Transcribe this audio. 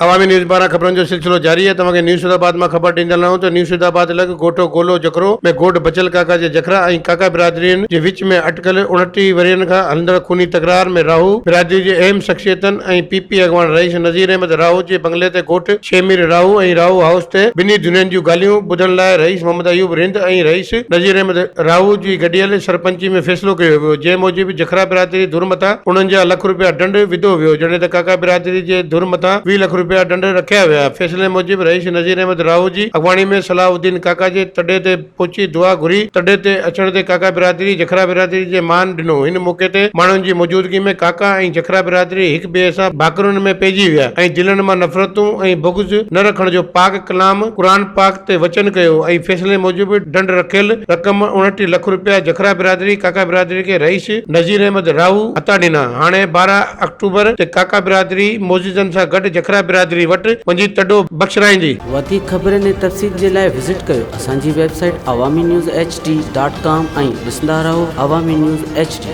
عوامي news پاران خبرن جو سلسلو جاري آهي توهان کي نيو سيدآباد مان خبر ڏيندا رهون ته نيو سيدآباد لڳ ڳوٺ گولو جکرو ۾ ڳوٺ بچل ڪاڪا جي جکرا ۽ ڪاڪا برادرين جي وچ ۾ اٽڪل 29 ورهين کان هلندڙ خوني تڪرار ۾ راهو برادري جي اهم شخصيتن ۽ پي پي اڳواڻ رئيس نذير احمد راهو جي بنگلي تي ڳوٺ شيمير راهو ۽ راهو هائوس تي ٻنهي ڌرين جون ڳالهيون ٻڌڻ لاء رئيس محمد ايوب رند ۽ رئيس نذير احمد راهو جي گڏيل سرپنچي ۾ فيصلو ڪيو ويو، جنهن موجب جکرا برادري ڌر مٿان 49 لک رپيا ڏنڊ وڌو ويو، جڏهن ته ڪاڪا برادري جي ڌر مٿان 20 لک رپيا ڏنڊ رکيا ويا. فيصلي موجب رئيس نذير احمد راهو جي اڳواڻي ۾ صلاح الدين ڪاڪا جي تڏي تي پهچي دعا گهري، تڏي تي اچڻ تي ڪاڪا برادري جکرا برادري جي مان ڏنو، هن موقعي تي ماڻهن جي موجودگي ۾ ڪاڪا ۽ جکرا برادري هڪ ٻئي سان ڀاڪرن ۾ پئجي ويا ۽ دلن مان نفرتون ۽ بغض نه رکڻ جو پاڪ ڪلام قرآن پاڪ تي وچن ڪيو ۽ فيصلي موجب ڍنڍ رکيل رقم 29 لک رپيا جکرا برادري ڪاڪا برادري کي رئيس نذير احمد راهو هٿان ڏنا. هاڻي 12 آڪٽوبر تي ڪاڪا برادري معززن سان گڏ جکرا برادري وٽ وڃي تڏو بخشرائيندي. وڌيڪ خبرن ۽ تفصيل جي لاء وزٽ ڪيو اسان جي website Awami news H D dot com ۽ ڏسندا رهو عوامي نيوز ايڇ ڊي.